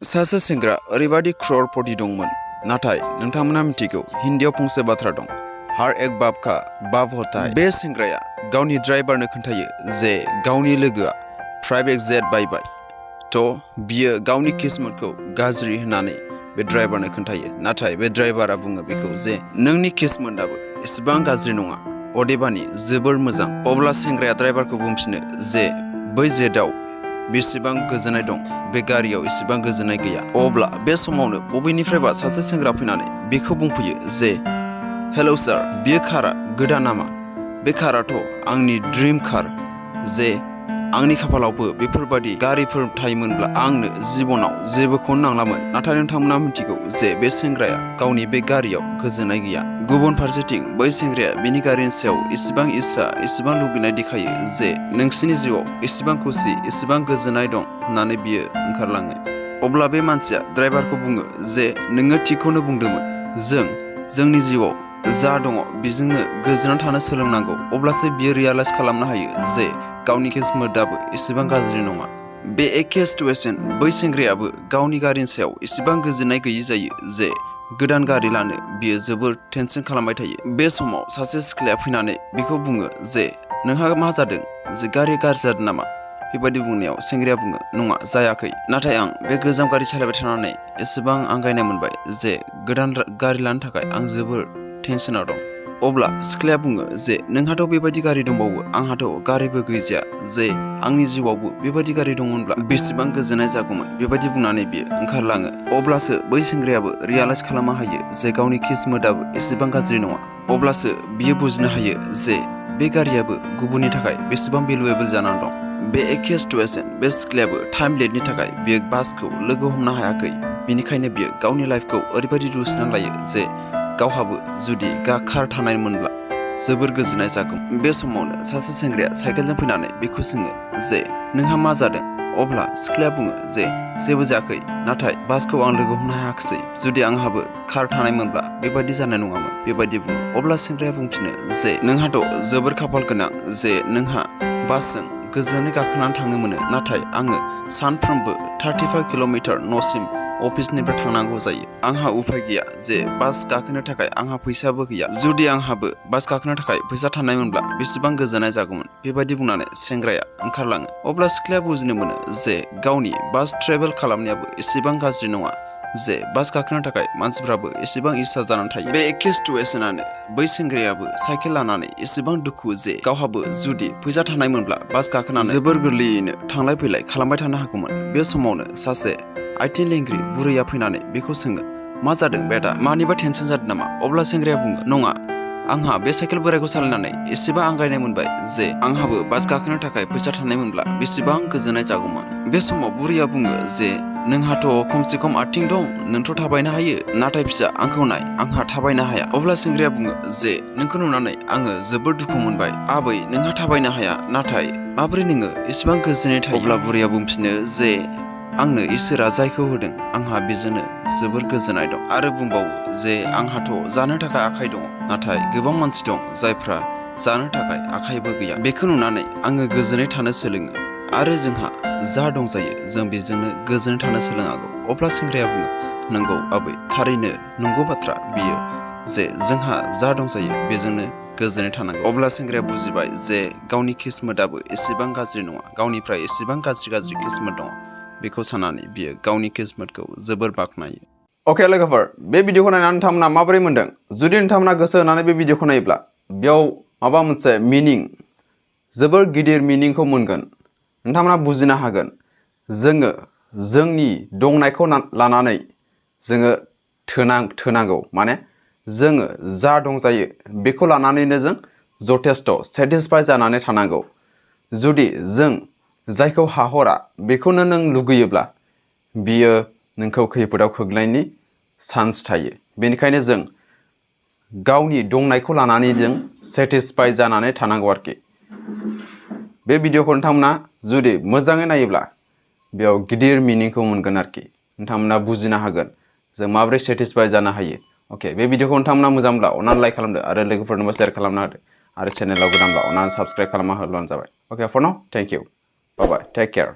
सासे सेंग्रा ओरैबादि क्ररपति दंमोन नाथाय नोंथांमोना मिथिगौ हिन्दीयाव फंसे बाथ्रा दं हर एक बाप का बाप होता है। बे सेंग्राया गावनि ड्राइभारनो खोन्थायो जे गावनि लोगोआ प्राइवेट जेट बायबाय तो बियो गावनि किस्मतखौ गाज्रि होननानै बे ड्राइभारनो खोन्थायो नाथाय बे ड्राइभारा बुङो बेखौ जे नोंनि किस्मतआबो एसेबां गाज्रि नङा अदेबानि जोबोर मोजां। अब्ला सेंग्राया ड्राइभारखौ बुंफिनो जे बै जेटआव बेसेबां गोजोननाय दं बे गारियाव एसेबां गोजोननाय गैया। अब्ला बे समावनो बबेनिफ्रायबा सासे सेंग्रा फैनानै बेखौ बुंफैयो जे हेलौ सार बे कारा गोदान नामा? बे काराथ' आंनि ड्रिम कार जे आंनि खाफालावबो बेफोरबादि गारिफोर थायोमोनब्ला आंनो जिबनाव जेबोखौनो नांलामोन। नाथाय नोंथांमोना मिथिगौ जे बे सेंग्राया गावनि बे गारियाव गोजोननाय गैया। गुबुन फारसेथिं बै सेंग्राया बिनि गारिनि सायाव एसेबां इस्सा एसेबां लुबैनाय देखायो जे नोंसिनि जिउआव एसेबां खुसि एसेबां गोजोननाय दं होननानै बियो ओंखारलाङो। अब्ला बे मानसिया ड्राइभारखौ बुङो जे नोङो थिगखौनो बुंदोंमोन जोंनि जिउआव जा दङ बेजोंनो गोजोननानै थानो सोलोंनांगौ अब्लासो बियो रियालाइज खालामनो हायो जे गावनि किस्मतआबो एसेबां गाज्रि नङा। बे एखे सिटुएसन बै सेंग्रायाबो गावनि गारिनि सायाव एसेबां गोजोननाय गैयै जायो जे गोदान गारि लानो बियो जोबोर टेनसन खालामबाय थायो। बे समाव सासे सिख्लाया फैनानै बेखौ बुङो जे नोंहा मा जादों जे गारि गाज्रि जादों नामा? बेबायदि बुंनायाव सेंग्राया बुङो नङा जायाखै नाथाय आं बे गोजाम गारि सालायबाय थानानै एसेबां आंगायनाय मोनबाय जे गोदान गारि लानो थाखाय आं जोबोर टेनसनाव दं। अब्ला सिख्लाया बुङो जे नोंहाथ' बेबायदि गारि दंबावो आंहाथ' गारिबो गैजाया जे आंनि जिउआवबो बेबायदि गारि दंमोनब्ला बेसेबां गोजोननाय जागौमोन बेबायदि बुंनानै बियो ओंखारलाङो। अब्लासो बै सेंग्रायाबो रियालाइज खालामनो हायो जे गावनि किस्मतआबो एसेबां गाज्रि नङा। अब्लासो बियो बुजिनो हायो जे बे गारियाबो गुबुननि थाखाय बेसेबां भेलुएबल जानानै दं। बे एखे सिटुएसन बे सिख्लायाबो टाइम लेटनि थाखाय बियो बासखौ लोगो हमनो हायाखै बिनिखायनो बियो गावनि लाइफखौ ओरैबायदि रुसिनानै लायो जे गावहाबो जुदि कार थानायमोनब्ला जोबोर गोजोननाय जागौ। बे समावनो सासे सेंग्राया साइकेलजों फैनानै बेखौ सोङो जे नोंहा मा जादों? अब्ला सिख्लाया बुङो जे जेबो जायाखै नाथाय बासखौ आं लोगो हमनो हायाखिसै जुदि आंहाबो कार थानायमोनब्ला बेबायदि जानाय नङामोन बेबायदि बुङो। अब्ला सेंग्राया बुंफिनो जे नोंहाथ' जोबोर खाफाल गोनां जे नोंहा बासजों गोजोनै गाखोनानै थांनो मोनो नाथाय आङो सानफ्रोमबो 35 किल'मिटार न'सिम अफिसनिफ्राय थांनांगौ जायो। आंहा उपाय गैया जे बास गाखोनो थाखाय आंहा फैसाबो गैया। जुदि आंहाबो बास गाखोनो थाखाय फैसा थानायमोनब्ला बेसेबां गोजोननाय जागौमोन बेबायदि बुंनानै सेंग्राया ओंखारलाङो। अब्ला सिख्लाया बुजिनो मोनो जे गावनि बास ट्रेभेल खालामनायाबो एसेबां गाज्रि नङा जे बास गाखोनो थाखाय मानसिफ्राबो एसेबां इच्छा जानानै थायो। बे एखे सिटुएसनानो बै सेंग्रायाबो साइकेल लानानै एसेबां दुखु जे गावहाबो जुदि फैसा थानायमोनब्ला बास गाखोनानै जोबोर गोरलैयैनो थांलाय फैलाय खालामबाय थानो हागौमोन। बे समावनो सासे आथिं लेंग्रि बुरैया फैनानै बेखौ सोङो मा जादों बेटा मानिबा टेनसन जादों नामा? अब्ला सेंग्राया बुङो नङा आंहा बे साइकेल बोराइखौ सालायनानै एसेबां आंगायनाय मोनबाय जे आंहाबो बास गाखोनो थाखाय फैसा थानायमोनब्ला बेसेबां गोजोननाय जागौमोन। बे समाव बुरैया बुङो जे नोंहाथ' खमसे खम आथिं दं नोंथ' थाबायनो हायो नाथाय फिसा आंखौ नाय आंहा थाबायनो हाया। अब्ला सेंग्राया बुङो जे नोंखौ नुनानै आङो जोबोद दुखु मोनबाय आबै नोंहा थाबायनो हाया नाथाय माबोरै नोङो एसेबां गोजोनै थायो? अब्ला बुरैया बुंफिनो जे आंनो इसोरा जायखौ होदों आंहा बेजोंनो जोबोर गोजोननाय दं आरो बुंबावो जे आंहाथ' जानो थाखाय आखाइ दङ नाथाय गोबां मानसि दं जायफ्रा जानो थाखाय आखाइबो गैया। बेखौ नुनानै आङो गोजोनै थानो सोलोङो आरो जोंहा जा दंजायो जों बेजोंनो गोजोनै थानो सोलोंनांगौ। अब्ला सेंग्राया बुङो नंगौ आबै थारैनो नंगौ बाथ्रा बियो जे जोंहा जा दंजायो बेजोंनो गोजोनै थानांगौ। अब्ला सेंग्राया बुजिबाय जे गावनि किस्मतआबो एसेबां गाज्रि नङा गावनिफ्राय एसेबां गाज्रि किस्मत दङ बेखौ साननानै बियो गावनि किस्मतखौ जोबोर बाख्नायो। अके लोगोफोर बे भिडिअखौ नायनानै नोंथांमोना माबोरै मोनदों? जुदि नोंथांमोना गोसो होनानै बे भिडिअखौ नायोब्ला बेयाव माबा मोनसे मिनिं जोबोर गिदिर मिनिंखौ मोनगोन नोंथांमोना बुजिनो हागोन। जोङो जोंनि दंनायखौ लानानै जोङो थोनांगौ माने जोङो जा दंजायो बेखौ लानानैनो जों जथेस्थ' सेटिसफाइ जानानै थानांगौ। जुदि जों जायखौ हाहरा बेखौनो नों लुगैयोब्ला बियो नोंखौ खैफोदाव खोख्लैनायनि चान्स थायो। बेनिखायनो जों गावनि दंनायखौ लानानै जों सेटिसफाइ जानानै थानांगौ आरोखि। बे भिडिअखौ नोंथांमोना जुदि मोजाङै नायोब्ला बेयाव गिदिर मिनिंखौ मोनगोन आरोखि नोंथांमोना बुजिनो हागोन जों माबोरै सेटिसफाइ जानो हायो। अके बे भिडिअखौ नोंथांमोना मोजांब्ला अननानै लाइक खालामदो आरो लोगोफोरनोबो शेयार खालामना होदो आरो चेनेलाव गोदानब्ला अननानै साबस्क्राइब खालामना होब्लानो जाबाय। Okay for now thank you bye bye take care.